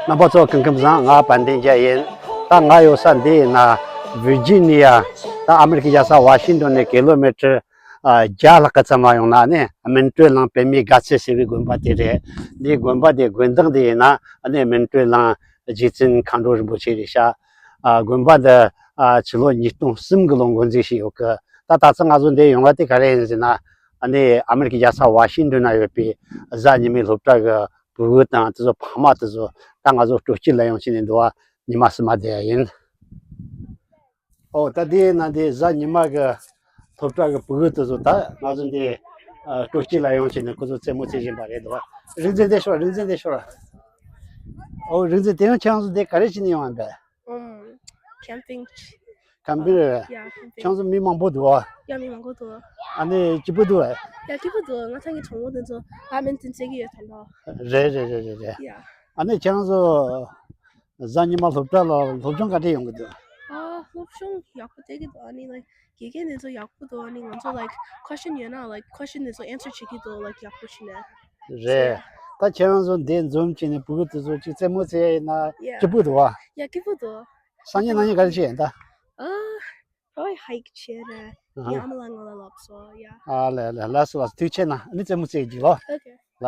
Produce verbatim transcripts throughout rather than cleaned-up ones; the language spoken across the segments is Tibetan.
རྣམ་པ་ཚོ་སྐུ་ཁམས་བཟང་། ང་དཔལ་ལྡན་རྒྱལ་ཡིན། ད་ང་ཡོད་ས་འདི་ཡིན་ན་ཝི་ཇི་ནི་ཡ། ད་ཨ་མེ་རི་ཀའི་རྒྱལ་ས་ཝ་ཤིང་ཏོན་ནས་ཀི་ལོ་མི་ཊར་ཨ་བརྒྱ་ལྷག་གི་ཙམ་ལ་ཡོང་ན་ནི་སྨིན་གྲོལ་གླིང་བོད་མིའི་དགའ་ཚལ་ཟེར་བའི་དགོན་པ་དེ་རེད། འདིའི་དགོན་པ་དེ་དགོན་བདག་འདི་ཡིན་ན་ནི་སྨིན་གྲོལ་གླིང་རྗེ་བཙུན་མཁའ་འགྲོ་རིན་པོ་ཆེ་རེད་ཤག་ཨ་དགོན་པ་འདི་ཨ་ཕྱི་ལོ་ཉིས་སྟོང་གསུམ་གི་ལོ་འགོ་འཛུགས་བྱས་ཡོད་གི། ད་ད་ཚོ་ང་ཚོ་འདིར་ཡོང་བ་དེ་ག་རེ་ཡིན་ཟེར་ན། ཨ་ནི་ཨ་མེ་རི་ཀའི་རྒྱལ་ས་ཝ་ཤིང་ཏོན་ན་ཡོད་པའི་གཟའ་ཉི་མའི་སློབ་གྲྭ་གི་བུ་གུ་དང་དེ་ཚོ་ཕ་མ་དེ་ཚོ་ད་ང་ཚོ་སྤྲོ་སྐྱིད་ལ་ཡོང་བྱས་ནས་འདུག་བ། ཉི་མ་གསུམ་མ་བསྡད་ཡ་ཡིན། ཨོ་ད་འདི་ན་འདི་གཟའ་ཉི་མ་གི་སློབ་གྲྭ་གི་བུ་གུ་དེ་ཚོ་ད་ང་ཚོ་འདི་ཨ་སྤྲོ་སྐྱིད་ལ་ཡོང་བྱས་ནས་ཁོ་ཚོ་རྩེད་མོ་རྩེ་བཞིན་པ་རེད་འདུག་བ། རིག་འཛིན་འདིར་ཤོག་རིག་འཛིན་འདིར་ཤོག་ཨོ་རིག་འཛིན་དེ་ཡང་ཁྱེད་རང་ཚོ་འདི་ག་རེ་བྱས་ནས་ཡོང་བ་ཡིན་པས། ཨུམ། ཁེམ་པིང་། ཁེམ་པིང་རེད། ཡ་ཁེམ་པིང་། ཁྱེད་ཚོ་མི་མང་པོ་འདུག་ཨ། ཡ་མི་མང་པོ་འདུག་ཨ་ནི་སྐྱིད་པོ་འདུག་ཨ། ཡ་སྐྱིད་པོ་འདུག་ང་ཚང་གི་གྲོགས་མོ་དེ་ཚོ་བྷ་ཌི་མིན་ཊོན་རྩེ་གི་ཡོད་དམ་ལོ། རེད་རེད་རེད་རེད་རེད། ཡ། ཨ་ནི་ཁྱེད་ཚོ་གཟའ་ཉི་མ་སློབ་གྲྭ་ལ་སློབ་སྦྱོང་ག་འདྲས་ཡོང་གི་འདུག་ཨ་སློབ་སྦྱོང་ཡག་པོ་བསྡད་ཀྱི་འདུག་ཨ་ནི་ལའིཀ་དགེ་རྒན་དེ་ཚོ་ཡག་པོ་འདུག་ཨ་ནི་ང་ཚོ་ལའིཀ་ཁོ་ཤན་ཡོད་ན་ལའིཀ་ཁོ་ཤན་དེ་ཚོ་ཨན་སར་བྱེད་ཀྱི་འདུག་ལའིཀ་ཡག་པོ་བྱས་ནས། རེད། ད་ཁྱེད་རང་ཚོ་འདི་འཛོམས་བྱས་ནས་བུ་གུ་དེ་ཚོ་གཅིག་རྩེད་མོ་རྩེ་ཡ་ཡིན་ན་ཡ། སྐྱིད་པོ་འདུག་བ། ཡ་སྐྱིད་པོ་འདུག་སང་ཉིན་གནངས་ཉིན་ག་རེ་བྱེད་ཡིན་ད། ཨ། ཁོའི་ཧའིཀ་བྱས་རེད། ཨ་ཧ། ངའི་ཨ་མ་ལགས་ང་ལ་ལབ་སོང་ཡ། ཨ་ལས་ལས་ལགས་སོ་ལགས་སོ། ཐུགས་རྗེ་ཆེ་གནང་། ཨ་ནི་རྩེད་མོ་རྩེ་གི་ལོ། ཨོ་ཁེ། ལ།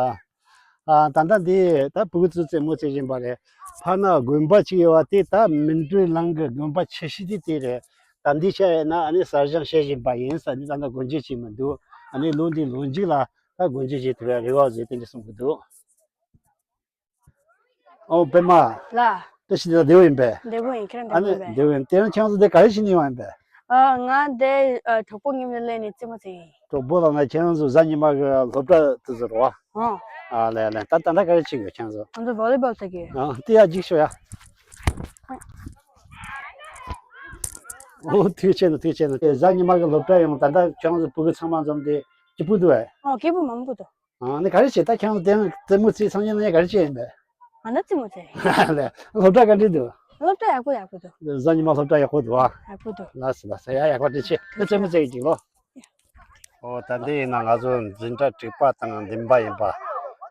ཨ་ད་ལྟ་འདི་ད་བུ་གུ་ཚོ་རྩེད་མོ་རྩེ་བཞིན་པ་རེད། ཕར་ན་དགོན་པ་གཅིག་ཡོད་པ་དེ་ད་སྨིན་གྲོལ་གླིང་གི་དགོན་པ་ཆེ་ཤོས་དེ་དེ་རེད། ད་འདི་ཆ་ཡིན་ན་ཨ་ནི་གསར་བཞེངས་བྱེད་བཞིན་པ་ཡིན་ས། འདི་ད་ལྟ་སྒོ་འབྱེད་བྱས་མི་འདུག་ཨ་ནི་ལོ་འདིའི་ལོ་མཇུག་ལ་ད་སྒོ་འབྱེད་བྱེད་ཐུབ་པའི་རེ་བ་བཟོས་ཏེ་འདི་གསུང་གི་འདུག་ཨོ་པད་མ། ལགས། བཀྲ་ཤིས་བདེ་ལེགས། བདེ་པོ་ཡིན་པས། བདེ་པོ་ཡིན། ཁྱེད་རང་ཨ་བདེ་ནི་པོ་ཡིན་པས། བདེ་པོ་ཡིན། དེ་རིང་ཁྱེད་ཚོ་འདི་ག་རེ་བྱེད་ནས་ཡོང་ཡིན་པས། ཨ་ང་འདི་ཨ་གྲོགས་པོ་མཉམ་དུ་སླེབས་ནས་རྩེད་མོ་རྩེ་ཡིན། གྲོགས་པོ་ལབ་ན་ཁྱེད་རང་ཚོ་གཟའ་ཉི་མ་གི་སློབ་གྲྭ་དེ་ཚོ་རེད་བ། ཨོ། ཨ་ལས་ལས། ད་ད་ལྟ་ག་རེ་བྱེད་དགོས་ཁྱེད་ཚོ། ང་ཚོ་བོ་ལི་བོལ་རྩེ་གི། ཨ་དེ་ཡ་འཇིགས་ཤོག་ཡ། ཨོ་ཐུགས་རྗེ་ཆེ་གནང་། ཐུགས་རྗེ་ཆེ་གནང་། དེ་གཟའ་ཉི་མ་གི་སློབ་གྲྭ་ཡོང་། ད་ལྟ་ཁྱེད་རང་ཚོ་བུ་གུ་ཚང་མ་འཛོམས་ཏེ་སྐྱིད་པོ་འདུག་ཨེ། ཨོ་སྐྱིད་པོ་མང་པོ་འདུག་ཨ་ནི་ག་རེ་བྱེད། ད་ཁྱེད་རང་དེ་རིང་རྩེད་མོ་རྩེ་སང་ཉིན་གནངས་ཉིན་ག་རེ་བྱེད་ཡིན་པས། ང་ད་རྩེད་མོ་རྩེ། ལགས། སློབ་གྲྭ་ག་འདྲ་འདུག་སློབ་གྲྭ་ཡག་པོ་ཡག་པོ་འདུག་གཟའ་ཉི་མ་སློབ་གྲྭ་ཡག་པོ་འདུག་ཨ། ཡག་པོ་འདུག་ལགས་སོ་ལགས་སོ། ཡ་ཡག་པོ་བྱེད། ད་རྩེད་མོ་རྩེ་གི་འཇུག་ལོ། ཨོ་ད་འདི་ཡིན་ན་ང་ཚོ་འཛིན་གྲྭ་དྲུག་པ་དང་བདུན་པ་ཡིན་པ།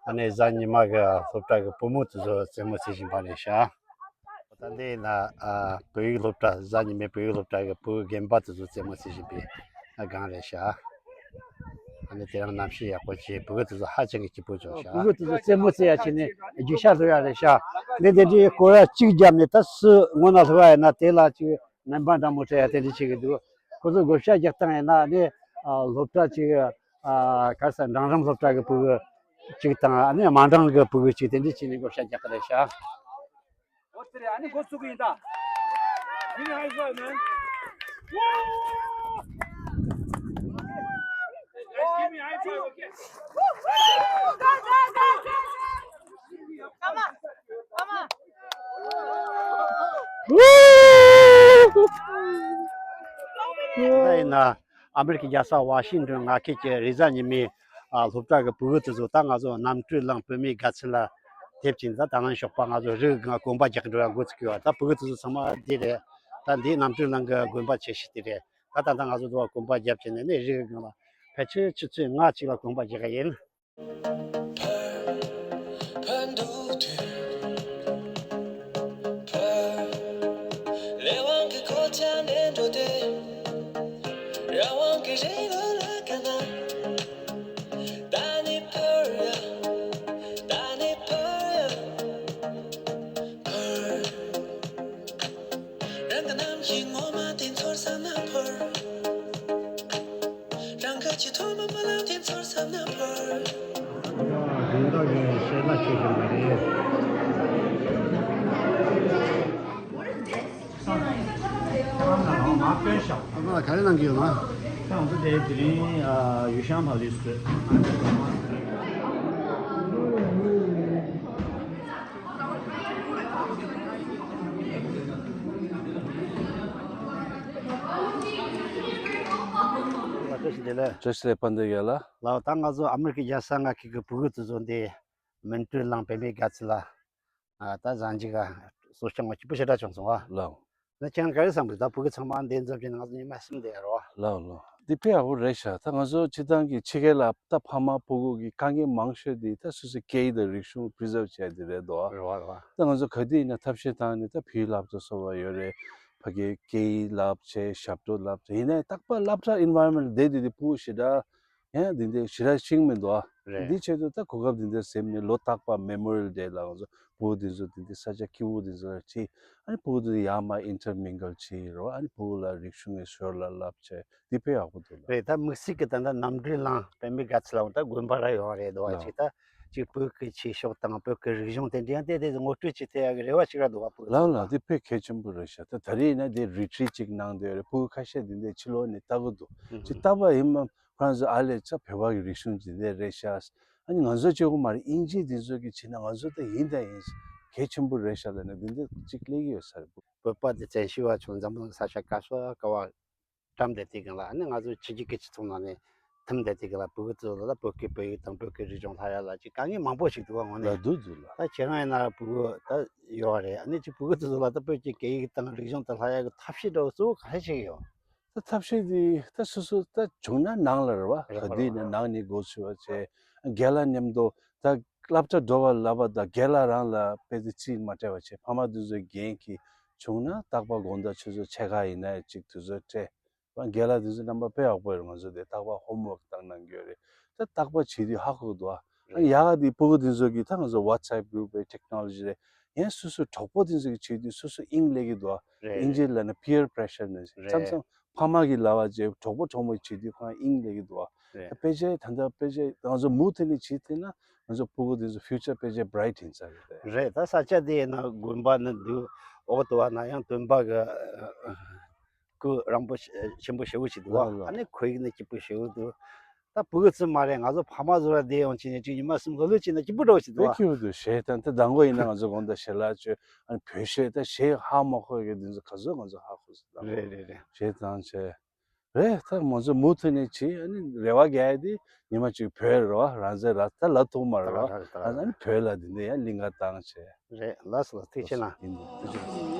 ཨ་ནི་གཟའ་ཉི་མ་གི་སློབ་གྲྭ་གི་བུ་མོ་དེ་ཚོ་རྩེད་མོ་རྩེ་བཞིན་པ་རེད་ཤག་ད་འདི་ཡིན་ན་ཨ་བོད་ཡིག་སློབ་གྲྭ། གཟའ་ཉི་མའི་བོད་ཡིག་སློབ་གྲྭ་གི་བུ་རྒན་པ་དེ་ཚོ་རྩེད་མོ་རྩེ་བཞིན་པའི་སྒང་རེད་ཤག་ཨ་ནི་དེ་རིང་གནམ་གཤིས་ཡག་པོ་བྱས། བུ་གུ་དེ་ཚོ་ཧ་ཅང་གི་སྐྱིད་པོ་བྱུང་ཤག་བུ་གུ་དེ་ཚོ་རྩེད་མོ་རྩེ་ཡ་བྱས་ནས་རྒྱུག་ཤར་སློབ་ཡ་རེད་ཤག་འདི་དེ་འདྲའི་སྐོར་ར་གཅིག་བརྒྱབ་ནས་ད་སུ་སྔོན་ལ་སླེབས་པ་ཡིན་ན་དེ་ལ་ཅིག་ནན་པ་འདྲ་མོ་སྤྲད་ཡ་དེ་འདྲ་བྱེད་ཀྱི་འདུག་ཁོ་ཚོ་བགོ་བཤའ་རྒྱག་སྟངས་ཡིན་ན་ནི་ཨ་སློབ་གྲྭ་གཅིག་ཨ་ག་རེ་ཟེར། འབྲིང་རིམ་སློབ་གྲྭ་གི་བུ་གུ་གཅིག་དང་ཨ་ནི་དམའ་འབྲིང་གི་བུ་གུ་གཅིག་དེ་འདྲ་བྱས་ནས་བགོ་བཤའ་རྒྱག་གི་རེད་ཤག་འོ་དེ་རེད། ཨ་ནི་འགོ་ཚུགས་ཀྱི་ཡིན་ད། Give me high five, man. Woo! Guys, give me high five, okay? Come on. Come on. ད་ཡིན་ན་ཨ་མེ་རི་ཀའི་རྒྱལ་ས་ཝ་ཤིང་ཏོན་མངའ་ཁུལ་གྱི་རེས་གཟའ་ཉི་མའི་ཨ་སློབ་གྲྭ་གི་བུ་གུ་དེ་ཚོ་ད་ང་ཚོ་རྣམ་གྲོལ་གླིང་བོད་མིའི་དགའ་ཚལ་ལ་ཕེབས་ཀྱིན། ད་ད་ནངས་ཞོགས་པ་ང་ཚོ་རི་གི་སྒང་གོམ་པ་རྒྱག་གི་འགྲོ་ཡ་འགོ་ཚུགས་ཀྱི་ཡོད། ད་བུ་གུ་དེ་ཚོ་ཚང་མ་འདི་རེད། ད་འདི་རྣམ་གྲོལ་གླིང་གི་དགོན་པ་ཆེ་ཤོས་དེ་རེད། ད་ད་ལྟ་ང་ཚོ་འདི་བ་གོམ་པ་རྒྱབ་བྱས་ནས་ནི་རི་གི་སྒང་ལ་ཕལ་ཆེར་ཆུ་ཚོད་ལྔ་ཅིག་ལ་གོམ་པ་རྒྱག་གི་ཡིན། སྦྱིན་བདག་གི་ཞལ་ལག་མཆོད་བཞིན་པ་རེད། ཨ་མ་ལགས་ག་རེ་གནང་གི་ཡོད་ན། ང་ཚོ་དེ་དེ་རིང་ཨ་ཡུས་ཤང་ཕ་ལུའི་བཟོས། བཀྲ་ཤིས་བདེ་ལེགས། བཀྲ་ཤིས་བདེ་ལེགས། བཀྲ་ཤིས་བདེ་ལེགས་པ་འདི་ཡོད་ལ། ལགས། ད་ང་ཚོ་ཨ་མེ་རི་ཀའི་རྒྱལ་ས་མངའ་ཁུལ་གྱི་བུ་གུ་དེ་ཚོ་འདི་ མིན་ཀྲུའུ་ལང་པད་མའི་དགའ་ཚལ་ལ་ཨ་ད་གཟའ་མཇུག་ག་གསོལ་ལྕམ་ང་སྐྱིད་པོ་ཞེ་དྲག་བྱུང་སོང་ཨ། ལགས། ན་ཁྱེད་རང་ག་རེ་བསམ་གི་ད་ཕྲུ་གུ་ཚང་མ་འདི་འཛོམས་བྱས་ནས་ང་ཚོ་ཉི་མ་གསུམ་བསྡད་ཡ་རོ། ལགས་ལགས། འདི་དཔེ་ཡག་པོ་རེད་ཤག་ད་ང་ཚོ་སྤྱིར་བཏང་གི་ཕྱི་རྒྱལ་ལ་ད་ཕ་མ་ཕྲུ་གུ་གི་དཀའ་ངལ་མང་ཤོས་འདི་ད་སོ་སོའི་སྐད་ཡིག་དང་རིག་གཞུང་preserve་བྱས་འདི་རེད་དོ། རེད་བ་རེད་བ། ད་ང་ཚོ་ག་དུས་ཡིན་ན་ཐབས་ཤེས་བཏང་ནས་ད་བོད་ཡིག་བསླབ་གྲྭ་སོགས་པ་ཡོད་རེད། ཕ་གིའི་སྐད་ཡིག་བསླབ་བྱས་ཞབས་བྲོ་བསླབ་བྱས་ཡིན་ནའི་རྟག་པར་སློབ་གྲྭ་environment་བསྡད་དུས་དེ་ཕྲུ་གུ་ཞེ་དྲག་ཡང་འདི་འདྲའི་ཞེ་དྲག་ཤེས་ཀྱི་མི་འདུག་ཨ། རེད། འདི་ཆེད་དུ་ད་གོ་སྐབས་འདི་འདྲ་ཟིན་ནས་ལོ་རྟག་པར་Memorial Day་ལ་ང་ཚོ་ཕྲུ་གུ་འདི་ཚོ་འདི་འདྲའི་ས་ཆ་སྐྱིད་པོ་འདི་ཚོ་ལ་ཁྲིད། ཨ་ནི་ཕྲུ་གུ་འདི་ཚོ་ཡར་མར་intermingle་བྱེད་རོགས། ཨ་ནི་ཕྲུ་གུ་ལ་རིག་གཞུང་གི་ཞོར་ལ་བསླབ་བྱས་འདི་དཔེ་ཡག་པོ་འདུག་ལ། རེད། ད་དམིགས་བསལ་གྱི་ད་ལྟ་གནམ་གྲུའི་གླིང་པད་མའི་དགའ་ཚལ་ལ་འོང་ད་དགོན་པ་ར་ཡོད་རེད་འདུག་བ། ལགས། ཅིག་ད་ཅིག་བོད་ཀྱི་ཆོས་ཕྱོགས་དང་བོད་ཀྱི་རིག་གཞུང་དེ་འདྲ་ཡང་དེ་དེ་ངོ་སྤྲོད་ཅིག་ཐེབས་ཡག་གི་རེ་བ་ཅིག་ར་འདུག་བ། ཕྲུ་གུ་ལགས་ཚོ་ལགས། འདི་དཔེ་གལ་ཆེན་པོ་རེད་ཤག་ད་ད་རེས་ཡིན་ན་འདི་retreat་ཅིག་གནང་བསྡད་ཡོད་རེད། ཕྲུ་གུ་ཁ་ཤས་འདི་འདྲའི་ཕྱི་ལོགས་ནས་ལྟ་གི་འདུག་ཅིག་ལྟ་བ་ཡིན་མ། ཁོ་རང་ཚོ་ཨ་ལས་ཚ་བོད་པ་གི་རིག་གཞུང་ཇི་འདྲ་རེད་ཤག་ཨ་ནི་ང་ཚོ་གཅིག་པོ་མ་རེད། དབྱིན་ཇི་འདི་ཚོ་གི་བྱས་ན་ང་ཚོ་ད་ཡིན་དང་ཡིན་གལ་ཆེན་པོ་རེད་ཤག་ལབ་ནས་འདི་འདྲ་གཅིག་སླེབས་ཀྱི་ཡོད་ས་རེད། བོད་པ་དེ་བཙན་བྱོལ་བ་བྱུང་འཛམ་གླིང་ས་ཆ་ག་སོ་ག་བ་བཀྲམ་བསྡད་དེ་གང་ལ་ཨ་ནི་ང་ཚོ་ཕྱི་རྒྱལ་གྱི་སྤྱི་ཚོགས་ནང་ནས་ཐིམ་བསྡད་དེ་གང་ལ་ཕྲུ་གུ་ཚོ་ལ་ད་བོད་ཀྱི་བོད་ཡིག་དང་བོད་ཀྱི་རིག་གཞུང་ལྷག་ཡ་ལ་ཅིག་དཀའ་ངལ་མང་པོ་ཞིག་འདུག་བ་དངོས་ལ་གནས། འདུག་འདུག་ལ། ད་ཁྱེད་རང་ཡིན་ན་ཕྲུ་གུ་ད་ཡོད་རེད། ཨ་ནི་ཅིག་ཕྲུ་གུ་ཚོ་ལ་ད་བོད་ཀྱི་སྐད་ཡིག་དང་རིག་གཞུང་དེ་ལྷག་ཡ་གི་ཐབས་ཤེས་འདྲ་བོ་གཙོ་བོ་ག་རེ་བྱེད་ཀྱི་ཡོད། ད་ཐབས་ཤེས་དེ་ད་སོ་སོ་ད་བྱུང་ན་ནང་ལ་རེད་བ། རེད་ག་བ་དུས་རེད་ཡིན་ན་བ། ནང་ནས་འགོ་ཚུགས་པ་བྱས། རྒན་ལགས་མཉམ་དུ་ད་སློབ་གྲྭ་འགྲོ་བ་ལབ་པ་དང་རྒན་ལགས་རང་ལ་དཔེ་དེ་རྩིས་མ་སྤྲད་པ་བྱས། ཕ་མ་དེ་ཚོའི་འགན་གྱིས་བྱུང་ན་རྟག་པར་དགོང་དག་ཆུ་ཚོད་ཕྱེད་ཀ་ཡིན་ན་ཡང་ཅིག་དུས་ཚོད་སྤྲད། རྒན་ལགས་དེ་ཚོ་རྣམ་པ་དཔེ་ཡག་པོ་རེད། ང་ཚོ་དེ་རྟག་པར་homework་བཏང་གནང་གི་ཡོད་རེད། ད་རྟག་པར་བྱེད་དུས་ཧ་གོ་གི་འདུག་ཨ། ཨ་ནི་ཡག་ག་དེ་ཕྲུ་གུ་དེ་ཚོ་གིས་ད་ང་ཚོ་WhatsApp group་རེད། technology་རེད། ཡང་སོ་སོའི་གྲོགས་པོ་དེ་ཚོ་གིས་བྱེད་དུས་སོ་སོ་དབྱིངས་སླེབས་ཀྱི་འདུག་ཨ། རེད། དབྱིན་ཇིའི་ལབ་ན་peer pressure་ནས་རེད། མཚམས་མཚམས་ཕ་མ་གིས་ལབ་པ་བྱས་གྲོགས་པོ་གྲོགས་མོ་བྱེད་དུས་ཁོ་རང་དབྱིངས་སླེབས་ཀྱི་འདུག་ཨ། རེད། ད་དཔེ་ཆ་ད་ལྟ་དཔེ་ཆ་ང་ཚོ་མུ་མཐུད་ནས་བྱེད་ཐུབ་ན་ང་ཚོ་ཕྲུ་གུ་དེ་ཚོ་future་དཔེ་ཆ་bright་ཡིན་ས་རེད། རེད། ད་ས་ཆ་དེ་ཡིན་ན་དགོན་པ་ནི་འདུག་འོག་ཏུ་བ་ན་ཡང་སྟོན་པ་གི་སྐུ་རིན་པོ་ཆེ་ཆེན་པོ་ཞེ་པོ་ཞིག་འདུག་ལ་ལ། ཨ་ནི་ཁོར་ཡུག་ནི་སྐྱིད་པོ་ཞེ་པོ་འདུག་ད་ཕྲུ་གུ་ཚོ་མ་རེད། ང་ཚོ་ཕ་མ་ཚོ་ར་བསྡད་ཡོང་བྱས་ནས་ཅིག་ཉི་མ་གསུམ་ལྷོད་ལྷོད་བྱས་ན་སྐྱིད་པོ་འདྲ་བོ་ཞིག་འདུག་ཨ། སྐྱིད་པོ་འདུག་གཞས་དང་དེ་དང་པོ་ཡིན་ན་ང་ཚོ་དགོང་དག་ཞལ་ལག་མཆོད། ཨ་ནི་བོད་གཞས་ད་གཞས་ཧ་མ་གོ་གི་འདི་ཚོ་ག་ཚོད་ང་ཚོ་ཧ་གོ་སོང་། རེད་རེད་རེད། གཞས་བཏང་བྱས། རེད། ད་ང་ཚོ་མུ་མཐུད་ནས་བྱེད། ཨ་ནི་རེ་བ་རྒྱག་ཡ་དེ་ཉི་མ་གཅིག་བོད་རེད་བ། རང་བཙན་ར་ད་ལབ་ཐུབ་མ་རེད་བ། ད་ཨ་ནི་བོད་ལ་དེ་འདྲ་ཡང་གླིང་ག་བཏང་བྱས། རེད། ལགས་སོ་ལགས། ཐུགས་རྗེ་གནང་། ཡིན་འདུག་ཐུགས་རྗེ་གནང་།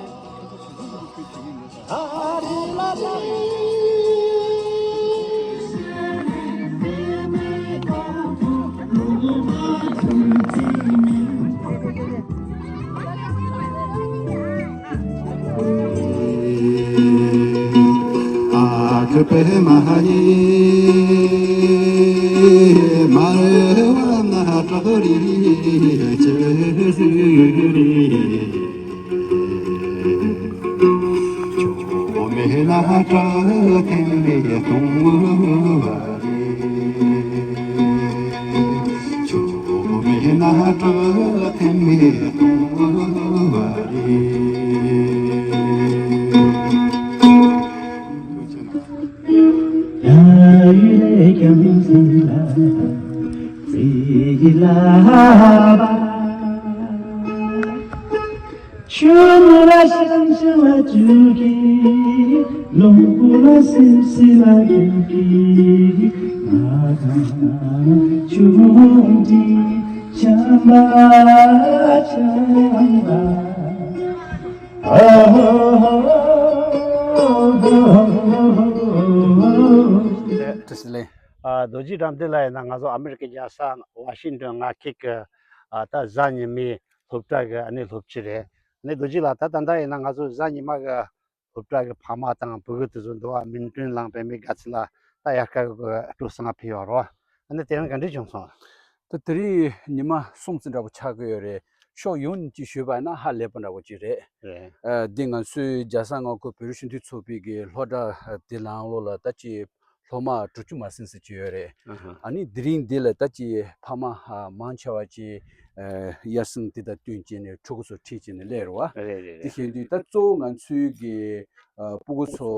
ཨ། རྡོ་རྗེ་དགྲ་འདུལ་ལགས་ཡིན་ན་ང་ཚོ་ཨ་མི་རི་ཀའི་རྒྱལ་ས་ཝ་ཤིང་ཏོན་མངའ་ཁུལ་གྱི་ཨ་ད་གཟའ་ཉི་མའི་སློབ་གྲྭ་གི་ཨ་ནི་སློབ་སྤྱི་རེད། ཨ་ནི་རྡོ་རྗེ་ལགས་ད་ད་ལྟ་ཡིན་ན་ང་ཚོ་གཟའ་ཉི་མ་གི་སློབ་གྲྭ་གི་ཕ་མ་དང་ཕྲུ་གུ་དེ་ཚོ་འདུག་བ། མིན་ཀྲུན་ལང་པད་མའི་དགའ་ཚལ་ལ་ད་དབྱར་ཁ་གི་སྤྲོ་གསེང་ང་ཕེབས་ཡོད་རེད་བ། ཨ་ནི་དེ་རིང་ག་འདྲ་བྱུང་སོང་། ད་དེ་རིང་ཉི་མ་གསུམ་ཙམ་འདྲ་པོ་ཆགས་ཀྱི་ཡོད་རེད། ཕྱོགས་ཡོངས་ནས་ཅིག་ཞུས་པ་ཡིན་ན་ཧ་ལས་པ་འདྲ་པོ་ཅིག་རེད། རེད། ཨ་འདི་ང་ཚོའི་རྒྱལ་ས་མངའ་ཁུལ་བོད་རིགས་སྤྱི་མཐུན་ཚོགས་པའི་གི་སློབ་གྲྭ་དེ་ནང་ལོགས་ལ་ད་ཅིག་སློབ་མ་དྲུག་ཅུ་མ་ཟིན་ཙམ་ཅིག་ཡོད་རེད། ཨ་ནི་དེ་རིང་འདི་ལ་ད་ཅིག་ཕ་མ་མང་ཆེ་བ་ཅིག་དབྱར་གསུམ་དེ་དང་བསྟུན་བྱས་ནས་ཕྲུ་གུ་ཚོ་ཁྲིད་བྱས་ནས་སླེབས་རེད་བ། རེད་རེད་དེ་རེད། བྱས་དུས་ད་གཙོ་བོ་ང་ཚོའི་གི་ཕྲུ་གུ་ཚོ་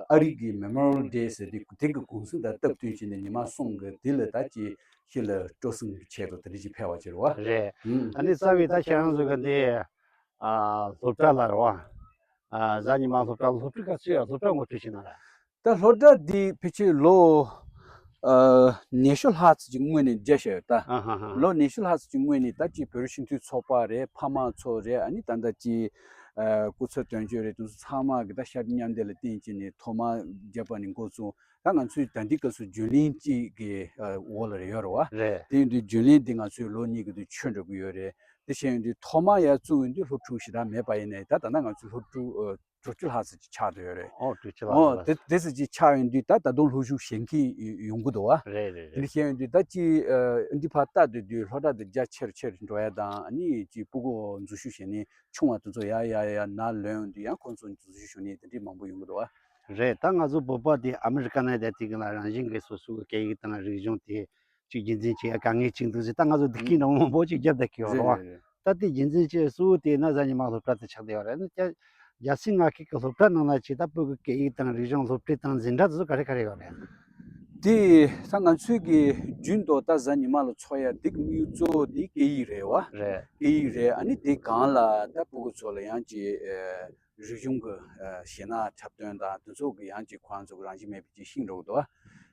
ཨ་རི་གི་Memorial Day་ཟེར་དེ་དེ་གི་གུང་སེང་དང་སྟབས་བསྟུན་བྱས་ནས་ཉི་མ་གསུམ་གི་དེ་ལ་ད་ཅིག་ཁྱེད་ལ་སྤྲོ་གསེང་གི་ཆེད་དུ་དེ་འདྲ་ཅིག་ཕེབས་པ་ཅིག་རེད་བ། རེད། ཨ་ནི་རྩ་བའི་ད་ཁྱེད་རང་ཚོ་གི་འདི་ཨ་སློབ་གྲྭ་ལ་རེད་བ། ཨ་གཟའ་ཉི་མ་སློབ་གྲྭ་སློབ་ཕྲུག་ག་ཚོད་ཡ་སློབ་གྲྭ་ངོ་སྤྲོད་བྱེད་ན་ར། ད་སློབ་གྲྭ་འདི་ཕལ་ཆེར་ལོ་ ཨ་ཉི་ཤུ་ལྷག་ཙམ་ཅིག་སྔོན་ནས་མཇལ་བཞག་ཡོད་ད། ཨ་ཧ་ཧ། ལོ་ཉི་ཤུ་ལྷག་ཙམ་ཅིག་སྔོན་ནས་ད་ཅིག་བོད་རིགས་སྤྱི་མཐུན་ཚོགས་པ་རེད། ཕ་མ་ཚོ་རེད། ཨ་ནི་ད་ལྟ་ཅིག་ཨ་སྐུ་ཚབ་དོན་གཅོད་རེད། དེ་ཚོ་ཚང་མ་གི་ད་ཤར་མཉམ་འདེགས་ལ་བརྟེན་བྱས་ནས་ཐོག་མར་མཇལ་བ་ནས་འགོ་བཙུགས། ད་ང་ཚོའི་ད་ལྟའི་སྐབས་སུ་རྒྱུན་ལས་གཅིག་གི་ཨ་འོག་ལ་རེད་ཡོད་རེད་བ། རེད། དེ་ཡིན་དུས་རྒྱུན་ལས་འདི་ང་ཚོའི་ལོ་གཉིས་ཀྱི་དུས་ཆོད་འགྲོ་གི་ཡོད་རེད། དེ་བྱས་ཡོང་དུས་ཐོག་མར་ཡར་བཙུགས་ཡོང་དུས་སློབ་ཕྲུག་ཞེ་དྲག་མེད་པ་ཡིན་ནའི་ད་ད་ལྟ་ང་ཚོའི་སློབ་ཕྲུག་ཨ་དྲུག་ཅུ་ལྷག་ཙམ་ཅིག་ཆགས་བསྡད་ཡོད་རེད། ཨོ་དྲུག་ཅུ་ལྷག་ཨོ་ཙམ་དེ་དེ་ཙམ་ཅིག་ཆགས་ཡོང་དུས་ད་ད་དུང་སློབ་ཞུགས་བྱེད་མཁན་ཡོང་གི་འདུག་བ། རེད་རེད་དེ་རེད། འདྲ་བྱས་ཡོང་དུས་ད་ཅིག་ཨ་འདི་ཕར་ལྟ་སྡོད་དུས་སློབ་གྲྭ་དེ་རྒྱ་ཆེར་ཆེར་འགྲོ་ཡ་དང་ཨ་ནི་ཅིག་སྤུ་གུ་འཛུལ་ཞུགས་བྱས་ནས་ཆུང་བ་དེ་ཚོ་ཡར་ཡར་ཡར་ནར་ལོན་ཡོང་དུས་ཡང་ཁོང་ཚོ་འཛུལ་ཞུགས་བྱུང་ནས་དེ་འདྲའི་མང་པོ་ཡོང་གི་འདུག་བ། རེད། ད་ང་ཚོ་བོད་པ་དེ་ཨ་མི་རི་ཀ་ནང་བསྡད་དུས་ཀྱི་ལ་རང་བཞིན་གྱི་སོ་སོའི་སྐད་ཡིག་དང་རིག་གཞུང་དེ་ཅིག་རྒྱུན་འཛིན་བྱེད་ཡ་དཀའ་ངལ་ཅིག་འདུག་ཟེར། ད་ང་ཚོ་སྡིག་སྐད་འདྲ་མང་པོ་ཅིག་བརྒྱབ་བསྡད་ཀྱི་ཡོད་རེད་བ། རེད་རེད། ད་དེ་རྒྱུན་འཛིན་བྱེད་གཙོ་བོ་དེ་ན་གཟའ་ཉི་མ་སློབ་གྲྭ་དེ་ཆགས་བསྡད་ཡོད་རེད། ཨ་ནི་རྒྱ་རྒྱལ་སའི་མངའ་ཁུལ་གྱི་སློབ་གྲྭ་ནང་ན་ཅིག་ད་བོད་ཀྱི་སྐད་ཡིག་དང་རིག་གཞུང་སློབ་ཁྲིད་དང་འཛིན་གྲྭ་དེ་ཚོ་ག་རེ་ག་རེ་ཡོད་རེད། དེ་ད་ང་ཚོའི་གི་རྒྱུན་དུ་ད་གཟའ་ཉི་མ་ལ་འཚོགས་ཡ་དེ་གི་དམིགས་ཡུལ་གཙོ་བོ་དེ་སྐད་ཡིག་རེད་བ། རེད། སྐད་ཡིག་རེད། ཨ་ནི་དེ་སྒང་ལ་ད་སྤུ་གུ་ཚོ་ལ་ཡང་ཅིག་ཨ་རིག་གཞུང་གི་ཨ་གཞས་སྣ་འཁྲབ་སྟོན་དང་དེ་ཚོ་གི་ཡང་ཅིག་ཁོ་རང་ཚོ་གི་རང་བཞིན་མེད་པའི་ཅིག་ཤེས་འགྲོ་གི་འདུག་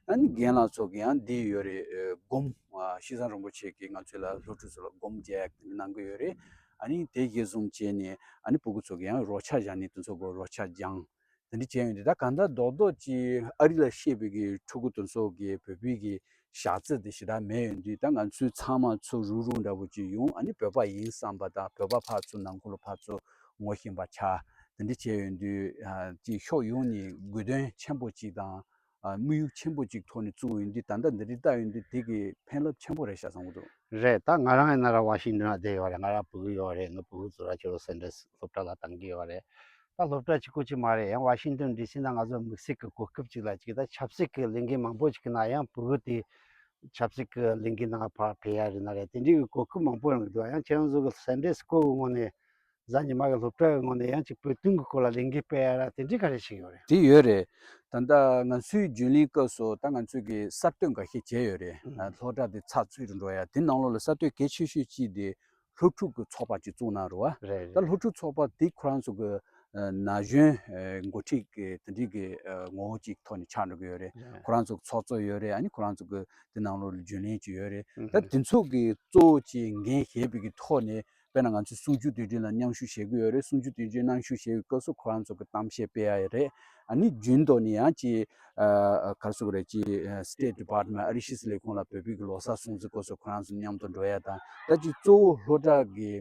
ཨ་ནི་རྒན་ལགས་ཚོ་གི་ཡང་འདི་ཡོད་རེད། ཨ་སྒོམ་ཨ་ཤིས་བཟང་རིན་པོ་ཆེ་གིས་ང་ཚོ་ལ་སློབ་ཕྲུག་ཚོ་ལ་སྒོམ་རྒྱག་དེ་འདྲ་གནང་གི་ཡོད་རེད། ཨ་ནི་དེ་གཞིར་བཟུང་བྱས་ནས་ཨ་ནི་སྤུ་གུ་ཚོ་གི་ཡང་རོལ་ཆ་སྦྱངས་ནས་དེ་ཚོ་གི་རོལ་ཆ་སྦྱངས། དེ་འདྲ་བྱས་ཡོང་དུས་ད་གང་ལྟར་རྡོག་རྡོག་ཅིག་ཨ་རི་ལ་གཤེགས་པའི་གི་ཕྲུ་གུ་དེ་ཚོ་གི་བོད་པའི་གི་ཞག་རྩི་དེ་ཞེ་དྲག་མེད་ཡོང་དུས་ད་ང་ཚོའི་ཚང་མ་ཚུར་རུག་རུག་འདྲ་པོ་ཅིག་ཡོང་། ཨ་ནི་བོད་པ་ཡིན་བསམ་པ་དང་བོད་པ་ཕར་ཚུར་ནང་ཁུལ་ལ་ཕར་ཚུར་ངོ་ཤེས་པ་ཆགས། དེ་འདྲ་བྱས་ཡོང་དུས་ཨ་ཅིག་ཕྱོགས་ཡོངས་ནས་དགོས་དོན་ཆེན་པོ་ཅིག་དང་ཨ་དམིགས་ཡུལ་ཆེན་པོ་ཅིག་ཐོག་ནས་བཙུགས་ཡོང་དུས་ད་ལྟ་འདི་འདྲ་བལྟ་ཡོང་དུས་དེ་གི་ཕན་རླབས་ཆེན་པོ་རེད་ཤག་བསམ་གྱི་འདུག་རེད། ད་ང་རང་ཡིན་ན་ར་ཝ་ཤིང་ཏོན་ལ་བསྡད་ཡོད་རེད། ང་ར་ཕྲུ་གུ་ཡོད་རེད། ངའི་ཕྲུ་གུ་ཚོ་ར་ཁྱོད་རང་སེ་འབྲས་སློབ་གྲྭ་ལ་བཏང་གི་ཡོད་རེད། ད་སློབ་གྲྭ་གཅིག་པོ་གཅིག་མ་རེད། ཡང་ཝ་ཤིང་ཏོན་ཌི་སི་ནང་ང་ཚོ་དམིགས་བསལ་གྱི་གོ་སྐབས་གཅིག་ལ་གཅིག་ད་ཆབ་སྲིད་ཀྱི་ལས་འགུལ་མང་པོ་ཞིག་གི་ནང་ཡང་ཕྲུ་གུ་དེ་ཆབ་སྲིད་ཀྱི་ལས་འགུལ་ནང་ཕར་ཕེབས་ཡ་རེད་ན་རེད། དེ་འདྲའི་གི་གོ་སྐབས་མང་པོ་ཡོང་གི་འདུག་ཡང་ཁྱེད་རང་ཚོ་གི་སེ་འབྲས་སྐོར་གི་ངོས་ནས་གཟའ་ཉི་མ་གི་སློབ་གྲྭ་གི་ངོས་ནས་ཡང་གཅིག་བོད་དོན་གི་སྐོར་ལ་ལས་འགུལ་སྤེལ་ཡ་ར་དེ་འདྲའི་ག་རེ་ཞིག་ཡོད་རེད། དེ་ཡོད་རེད། ད་ལྟ་ང་ཚོའི་རྒྱུན་ལས་སྐབས་སུ་ད་ང་ཚོའི་གི་གསར་གཏོད་འགའ་ཤས་བྱས་ཡོད་རེད། ཨ་སློབ་གྲྭ་དེ་ཚགས་ཚུད་དུ་འགྲོ་ཡ་དེ་ནང་ལོགས་ལ་གསར་གཏོད་གལ་ཆེ་ཤོས་གཅིག་དེ་སློབ་ཕྲུག་གི་ཚོགས་པ་ཅིག་བཙུགས་གནང་རེད་བ། རེད་ད་རེད། སློབ་ཕྲུག་ཚོགས་པ་དེ་ཁོ་རང་ཚོ་གི་ཨ་ན་གཞོན་ཨ་འགོ་ཁྲིད་ཀྱི་དེ་འདྲའི་གི་ཨ་ངོ་བོ་ཅིག་ཐོག་ནས་ཆགས་འགྲོ་གི་ཡོད་རེད། རེད། ཁོ་རང་ཚོ་གི་ཚོགས་གཙོ་ཡོད་རེད། ཨ་ནི་ཁོ་རང་ཚོ་གི་དེ་ནང་ལོགས་ལ་རྒྱུན་ལས་ཅིག་ཡོད་རེད། ཨུ་ད་ཧུ། དེ་ཚོ་གི་གཙོ་བོ་ཅིག་འགན་བཞེས་པའི་གི་ཐོག་ནས་དཔེར་ན་ང་ཚོས་གསུམ་བཅུའི་དུས་དྲན་ལ་མཉམ་ཞུགས་བྱེད་ཀྱི་ཡོད་རེད། གསུམ་བཅུའི་དུས་དྲན་མཉམ་ཞུགས་བྱེད་པའི་སྐབས་སུ་ཁོ་རང་ཚོ་གི་གཏམ་བཤད་སྤེལ་ཡ་རེད། ཨ་ནི་རྒྱུན་དུ་ནས་ཡང་ཅིག་ཨ་ག་རེ་ཟེར་དགོས་རེད། ཅིག་ཨ་State Department ཨ་རི་ཕྱི་སྲིད་ལས་ཁུངས་ལ་བོད་པའི་གི་ལོ་གསར་སྲུང་བརྩི་སྐབས་སུ་ཁོ་རང་ཚོ་མཉམ་དུ་འགྲོ་ཡ་དང་། ད་ཅིག་གཙོ་བོ་སློབ་གྲྭ་གི་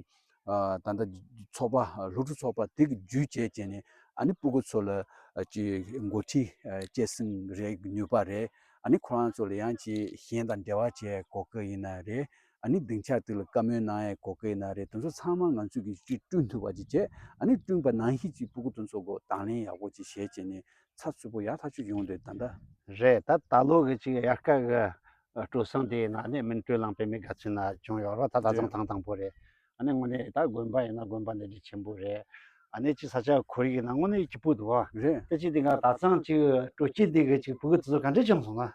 ཨ་ད་ལྟ་ཚོགས་པ་སློབ་ཕྲུག་ཚོགས་པ་དེ་གི་བརྒྱུད་བྱས་བྱས་ནས་ཨ་ནི་སྤུ་གུ་ཚོ་ལ་ཨ་ཅིག་འགོ་ཁྲིད་ཨ་སྐྱེད་སྲིང་རེད། ནུས་པ་རེད། ཨ་ནི་ཁོ་རང་ཚོ་ལ་ཡང་ཅིག་གཞན་དང་འབྲེལ་བ་བྱེད་གོ་སྐབས་ཡིན་ན་རེད། ཨ་ནི་སྡིངས་ཆ་དེ་ལ་བཀའ་མོལ་གནང་ཡའི་གོ་སྐབས་ཡིན་ན་རེད། དེ་ཚོ་ཚང་མ་ང་ཚོས་ཀྱིས་ཅིག་བསྐྲུན་ཐུབ་པ་ཅིག་བྱས། ཨ་ནི་བསྐྲུན་པ་ནང་བཞིན་ཅིག་སྤུ་གུ་དེ་ཚོ་གོ་དང་ལེན་ཡག་པོ་ཅིག་བྱས་བྱས་ནས་ཚགས་ཚུད་པོ་ཡག་ཐག་ཆོད་ཡོང་དུས་ད་ལྟ། རེད། ད་ད་ལོ་གི་ཅིག་དབྱར་ཁ་གི་སྤྲོ་གསེང་དེ་ཡིན་ན་ཨ་ནི་སྨིན་གྲོལ་གླིང་པད་མའི་དགའ་ཚལ་ན་བྱུང་ཡོད་རེད། ད་ད་རེད། ཚང་ཐེངས་དང་པོ་རེད། ཨ་ནི་དངོས་གནས་ད་དགོན་པ་ཡིན་ན་དགོན་པ་འདི་འདྲ་ཆེན་པོ་རེད། ཨ་ནི་ཅིག་ས་ཆ་ཁོར་ཡུག་ཡིན་ན་དངོས་གནས་སྐྱིད་པོ་འདུག་ཨ། རེད། ད་ཅིག་དེ་ག་ད་ཚང་ཅིག་སྤྲོ་སྐྱིད་འདི་གི་ཅིག་སྤུ་གུ་དེ་ཚོ་ག་འདྲ་བྱུང་སོང་ན།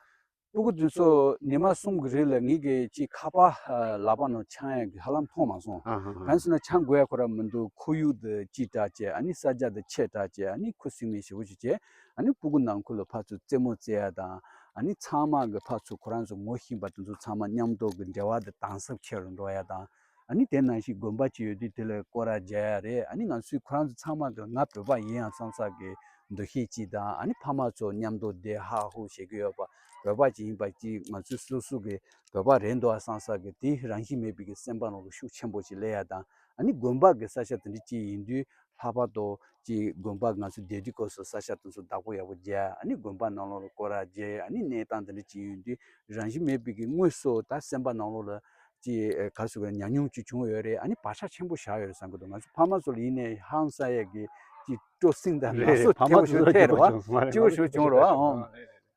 སྤུ་གུ་དེ་ཚོ་ཉི་མ་གསུམ་གི་རིང་ལ་ངེད་ཀྱིས་ཅིག་ཁ་པར་ལག་པ་ནང་འཆང་ཡ་གི་ཧ་ལམ་མཐོང་མ་སོང་། ཨ་ཧ་ཧ། གང་ཟེར་ན་འཆང་དགོས་ཡ་ཁོ་རང་མི་འདུག་ཁོར་ཡུག་དེ་སྐྱིད་དྲགས་བྱས། ཨ་ནི་ས་ཆ་དེ་ཆེ་དྲགས་བྱས། ཨ་ནི་ཁུ་སིམ་མེར་ཞེ་པོ་ཞིག་བྱས། ཨ་ནི་སྤུ་གུ་ནང་ཁུལ་ལ་ཕར་ཚུར་རྩེད་མོ་རྩེ་ཡ་དང་། ཨ་ནི་ཚང་མ་གི་ཕར་ཚུར་ཁོ་རང་ཚོ་ངོ་ཤེས་པ་དེ་ཚོ་ཚང་མ་མཉམ་དུ་གི་འབྲེལ་བ་དེ་དམ་ཟབ་ཆེ་རུ་འགྲོ་ཡ་དང་། ཨ་ནི་དེ་ནང་བཞིན་དགོན་པ་ཅིག་ཡོད་དུས་དེ་ལ་སྐོར་ར་རྒྱག་ཡ་རེད། ཨ་ནི་ང་ཚོས་ཁོ་རང་ཚོ་ཚང་མ་གི་ང་བོད་པ་ཡིན་ཡང་བསམ་ས་གི་འདུ་ཤེས་ཅིག་དང་། ཨ་ནི་ཕ་མ་ཚོ་མཉམ་དུ་བསྡད་ཧ་ཧུ་བྱེད་ཀྱི་ཡོད་པ། བོད་པ་ཅིག་ཡིན་པ་ཅིག་ང་ཚོས་སོ་སོ་གི་བོད་པ་རེད་འདུག་ཨ་བསམ་ས་གི་དེ་རང་བཞིན་མེད་པའི་གི་སེམས་པ་ནང་ལ་ཤུགས་ཆེན་པོ་ཅིག་སླེབས་ཡ་དང་། ཨ་ནི་དགོན་པ་གི་ས་ཆ་དེ་འདྲ་ཅིག་ཡིན་དུས་ལྷག་པར་དུ་ཅིག་དགོན་པ་ང་ཚོ་བསྡད་དུས་སྐབས་སུ་ས་ཆ་དེ་ཚོ་བདག་པོ་ཡག་པོ་རྒྱག་ཨ་ནི་དགོན་པ་ནང་ལོགས་ལ་སྐོར་ར་རྒྱག་ཨ་ནི་གནས་སྟངས་དེ་འདྲ་ཅིག་ཡིན་དུས་རང་བཞིན་མེད་པའི་གི་དངོས་སུ་ད་སེམས་པ་ནང་ལོགས་ལ་ཅིག་ག་རེ་ཟེར་དགོས་ཉམས་མྱོང་ཅིག་བྱུང་ཡོད་རེད། ཨ་ནི་བག་ཆགས་ཆེན་པོ་བཞག་ཡོད་རེད་བསམ་གི་འདུག་ང་ཚོ་ཕ་མ་ཚོ་ལ་ཡིན་ནའི་ཧང་སང་ཡས་ཀྱི་ཅིག་སྤྲོ་གསེང་དང་རེད་ན་རེད། ཚོ་ཕ་མ་སྐྱིད་པོ་ཚོ་ཞིག་ཐེབས་རེད་བ། སྐྱིད་པོ་ཞིག་བྱུང་རེད་བ། ཨང་།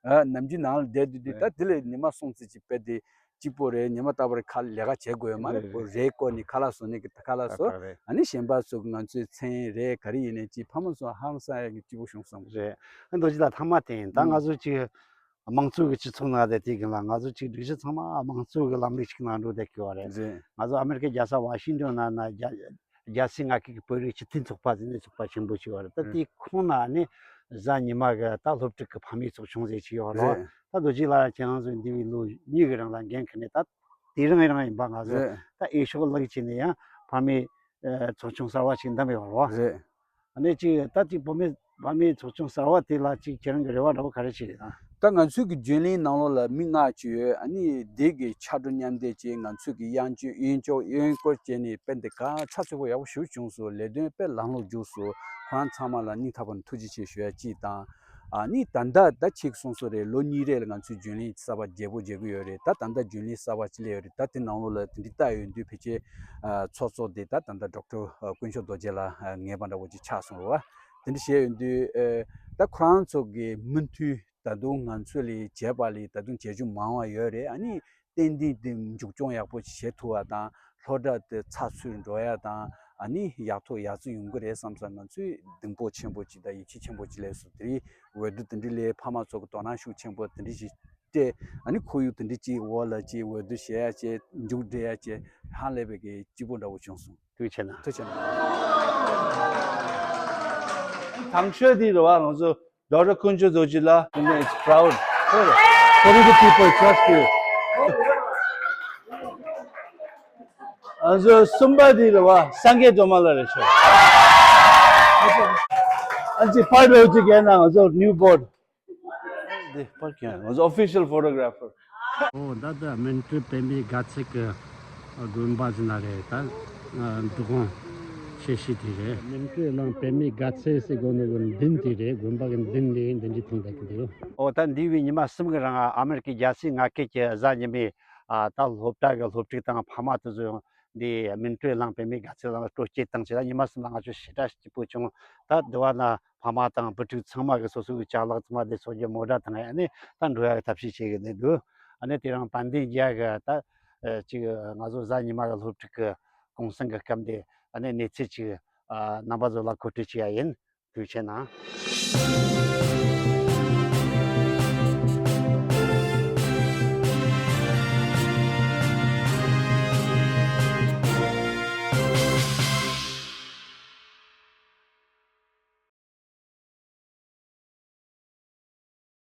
ཨ་ནམ་རྒྱུན་ནང་ལ་བསྡད་དུས་དུས་ད་དེ་ལས་ཉི་མ་སོང་ཙི་ཅིག་དཔེ་དེ་གཅིག་པོ་རེད། ཉི་མ་རྟག་པར་ཁ་ལས་ཀ་བྱེད་དགོས་ཡོད་མ་རེད། རེད་རེད། རེད་བསྐོར་ནས་ཁ་ལག་བཟོ་ནས་ཀྱི་ཁ་ལག་བཟོ། ཨ་ནི་གཞན་པ་ཚོ་ང་ཚོའི་མཚན་རེད་ག་རེ་ཡིན་ནའི་ཅིག་ཕ་མ་ཚོ་ཧང་སང་ཡས་ཀྱི་སྐྱིད་པོ་བྱུང་བསམ་གི། རེད། ཨ་རྡོ་རྗེ་ལགས་ཐ་མ་དེ་ཡིན། ད་ང་ཚོ་ཅིག་དམངས་གཙོ་གི་སྤྱི་ཚོགས་ནང་བསྡད་དུས་ཀྱི་ལ་ང་ཚོ་ཅིག་སྒྲིག་གཞི་ཚང་མ་དམངས་གཙོ་གི་ལམ་ལུགས་ཤིག་ནང་འགྲོ་བསྡད་ཀྱི་ཡོད་རེད། རེད། ང་ཚོ་ཨ་མེ་རི་ཀའི་རྒྱལ་ས་ཝ་ཤིང་ཏོན་ནང་ན་རྒྱ་རྒྱལ་སའི་མངའ་ཁུལ་གྱི་བོད་རིགས་སྤྱི་མཐུན་ཚོགས་པ་ཟེར་ནས་ཚོགས་པ་ཆེན་པོ་ཞིག་ཡོད་རེད། ད་རེད། དེའི་ཁོངས་ནང་ནས་ གཟའ་ཉི་མ་གི་ད་སློབ་ཕྲུག་གི་ཕ་མའི་ཚོགས་ཆུང་ཟེར་ཅིག་ཡོད་རེད། རེད། ད་རྡོ་རྗེ་ལགས་ཁྱེད་རང་ཚོས་འདས་པའི་ལོ་གཉིས་ཀྱི་རིང་ལ་འགན་འཁུར་ནས་ད་དེ་རིང་རང་ཡིན་པ་ང་ཚོ་རེད། ད་འོས་ཤོག་བླུགས་བྱས་ནས་ཡང་ཕ་མའི་ཚོགས་ཆུང་གསར་བ་ཞིག་འདེམས་ཡོད་རེད། རེད། ཨ་ནི་ཅིག་ད་ཅིག་བུད་མེད་བུད་མེད་ཚོགས་ཆུང་གསར་བ་དེ་ལ་ཅིག་ཁྱེད་རང་གི་རེ་བ་འདྲ་བོ་ག་རེ་ཞིག་རེད་ཨ། ད་ང་ཚོའི་གི་རྒྱུན་ལས་ནང་ལོགས་ལ་མི་ལྔ་ཅིག་ཡོད། ཨ་ནི་དེ་གི་ཕྱག་གྲུ་མཉམ་འདེགས་ཀྱིས་ང་ཚོའི་གི་གཡང་སྐྱོད་གཡོན་སྐྱོད་གཡོན་སྐོར་བྱས་ནས་དཔེ་འདི་ག་ཚགས་ཚུད་པོ་ཡག་པོ་ཞིག་བྱུང་སོང་། ལས་དོན་དཔེ་ལམ་ལྷོང་བྱུང་སོང་། ཁོ་རང་ཚང་མ་ལ་སྙིང་ཐག་པ་ནས་ཐུགས་རྗེ་ཆེ་ཞུ་ཡ་གཅིག་དང་། ཨ་ནི་ད་ལྟ་ད་ཁྱེད་གསུངས་སོང་རེད། ལོ་གཉིས་རེ་ལ་ང་ཚོའི་རྒྱུན་ལས་གསར་པ་བརྗེ་པོ་བརྗེ་གི་ཡོད་རེད། ད་ད་ལྟ་རྒྱུན་ལས་གསར་པ་ཅིག་སླེབས་ཡོད་རེད། ད་དེ་ནང་ལོགས་ལ་དེ་འདྲའི་ལྟ་ཡོང་དུས་ཕལ་ཆེར་ཨ་ཚོགས་གཙོ་དེ་ད་ད་ལྟ་ཌོག་ཊར་ཨ་དཀོན་མཆོག་རྡོ་རྗེ་ལགས་ཨ་ངེས་པ་འདྲ་བོ་ཅིག་ཆགས་སོང་རེད་བ། དེ་འདྲ་བྱས་ཡོང་དུས་ཨ་ད་ཁོ་རང་ཚོ་གི་མུ་མཐུད་ད་དུང་ང་ཚོ་ལས་བྱས་པ་ལས་ད་དུང་བྱེད་རྒྱུ་མང་བ་ཡོད་རེད། ཨ་ནི་ཏན་ཏན་དེ་མཇུག་སྐྱོང་ཡག་པོ་ཞིག་བྱེད་ཐུབ་པ་དང་། སློབ་གྲྭ་དེ་ཚགས་ཚུད་འགྲོ་ཡ་དང་། ཨ་ནི་ཡག་ཐོག་ཡག་བརྩེགས་ཡོང་གི་རེད་བསམ་ས། ང་ཚོས་གདེང་སྤོབས་ཆེན་པོ་ཅིག་དང་ཡིད་ཆེས་ཆེན་པོ་ཅིག་སླེབས་སོང་། དེ་རིང་འོས་བསྡུ་དེ་འདྲ་སླེབས། ཕ་མ་ཚོ་གི་དོ་སྣང་ཤུགས་ཆེན་པོ་དེ་འདྲ་ཞིག་སྤྲད། ཨ་ནི་ཁོར་ཡུག་དེ་འདྲ་ཅིག་འོག་ལ་ཅིག་འོས་བསྡུ་བྱེད་ཡ་ཅིག་མཇུག་སྒྲིལ་ཡ་ཅིག་ཧ་ལས་པའི་གི་སྐྱིད་པོ་འདྲ་བོ་བྱུང་སོང་། ཐུགས་རྗེ་ཆེ་གནང་། ཐུགས་རྗེ་ཆེ་གནང་། དང་ཤོས་དེ་རེད་བ། ང་ཚོ་Doctor Kunjo Dorji la, you know, it's proud. Political people trust you. ང་ཚོ་གསུམ་པ་དེ་རེད་བ། སངས་རྒྱས་སྒྲོལ་མ་ལགས་རེད་ཤག་ཨ་ཅེ་ཕར་འགྲོ་ཅིག་གས་ན་ང་ཚོ་new board. འདི་ཕར་གྱོན། ང་ཚོ་official photographer. ཨོ་ད་ལྟ་སྨིན་གྲོལ་པདྨའི་དགའ་ཚལ་གྱི་དགོན་པ་ཟེར་ན་རེད། ད་འདུ་ཁང་ཆེ་ཤོས་དེ་རེད། སྨིན་གྲོལ་གླིང་པདྨའི་དགའ་ཚལ་ཟེར་དགོས་ནོ་གི་མདུན་དེ་རེད། དགོན་པ་གི་མདུན་ནས་འདི་འདྲའི་ཐང་ད་གི་འདུག་ཨོ་ད་འདས་པའི་ཉི་མ་གསུམ་གི་རིང་ཨ་མེ་རི་ཀའི་རྒྱལ་སའི་མངའ་ཁུལ་གྱི་གཟའ་ཉི་མའི་ཨ་ད་སློབ་གྲྭ་གི་སློབ་ཕྲུག་དང་ཕ་མ་དེ་ཚོ་འདི་སྨིན་གྲོལ་གླིང་པདྨའི་དགའ་ཚལ་ལ་སྤྲོ་སྐྱིད་བཏང་བྱས། ད་ཉི་མ་གསུམ་ལ་ང་ཚོ་ཞེ་དྲག་སྐྱིད་པོ་བྱུང་། ད་འདི་བ་ན་ཕ་མ་དང་བུ་ཕྲུག་ཚང་མ་གི་སོ་སོ་གི་ཅ་ལག་ཚང་མ་དེ་ཚོགས་ཀྱི་མོ་ཊ་དང་ཨ་ནི་ད་འགྲོ་ཡ་གི་ཐབས་ཤེས་བྱེད་གི་ནི་འདུག་ཨ་ནི་དེ་རིང་དཔལ་ལྡན་རྒྱལ་གི་ད་ཅིག་ང་ཚོ་གཟའ་ཉི་མ་གི་སློབ་ཕྲུག་གི་གུང་སེང་གི་སྐབས་འདི་ཨ་ནི་གནས་ཚུལ་ཅིག་རྣམ་པ་ཚོ་ལ་མཁོ་སྤྲོད་བྱེད་ཡ་ཡིན། ཐུགས་རྗེ་གནང་།